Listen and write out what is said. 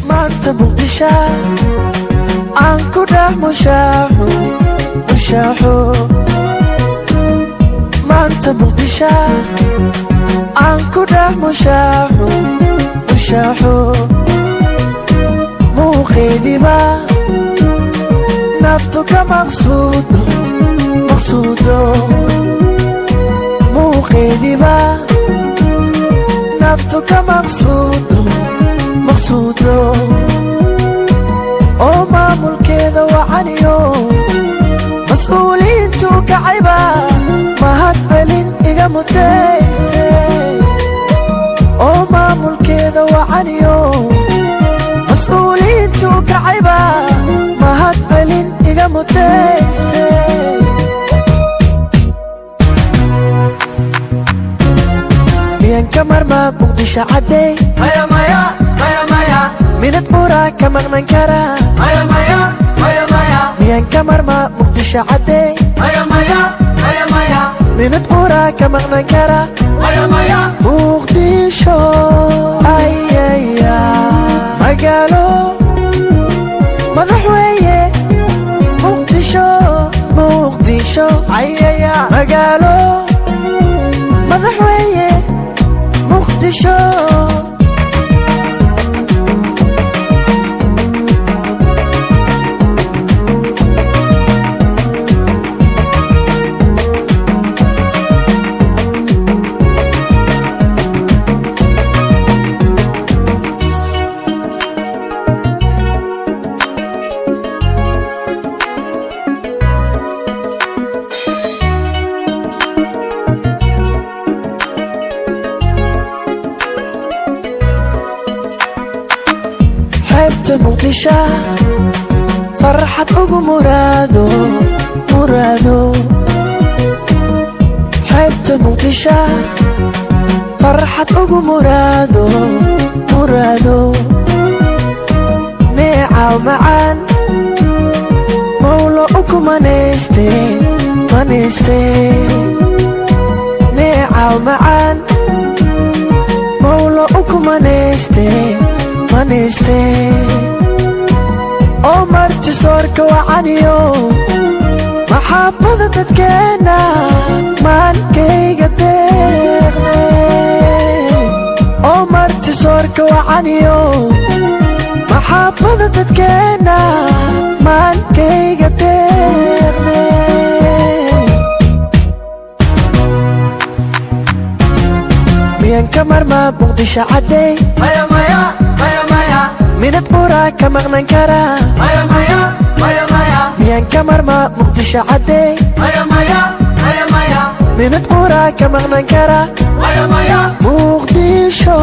Maanta Muqdisha aan ku dhex mushaaxo, mushaaxo. Maanta Muqdisha aan ku dhex mushaaxo, mushaaxo. Muuqeediba naftu ka maqsuudo, maqsuudo. Muuqeediba naftu ka maqsuudo, maqsuudo. Oo maamulkeeda wacaniyo mas'uuliyiintu kacayba mahad celin iga mutayste. Oo maamulkeeda wacaniyo mas'uuliyiintu kacayba mahad celin iga mutayste. Miyan ka marmaa Muqdisho caddey? Maya, maya, maya, maya. Minad buraa ka maqnan karaa? Maya, maya, maya, maya. Miyan ka marmaa Muqdisho caddey? Maya, maya, maya, maya. Minad buraa ka maqnan karaa? Maya, maya. Muqdisho ayaya, magaalo madaxweeye. Muqdisho, Muqdisho ayaya, magaalo madaxweeye Muqdisho. Xeebta Muqdisho farxad ugu muraado, muraado. Xeebta Muqdisho farxad ugu muraado, muraado. Neecaw macaan mawlo uku manayste, manayste. Neecaw macaan mawlo uku manayste, manayste. Oo marti soorka wacaniyo maxaabada dadkeenna maankayga deeqde. Oo marti soorka wacaniyo maxaabada dadkeenna maankayga deeqde. Miyan ka marmaa Muqdisho caddey? Maya, maya, maya, maya. Minad buraa ka maqnan karaa? Maya, maya, maya, maya. Miyan ka marmaa Muqdisho caddey? Maya, maya, maya, maya. Minad buraa ka maqnan karaa? Maya, maya. Muqdisho.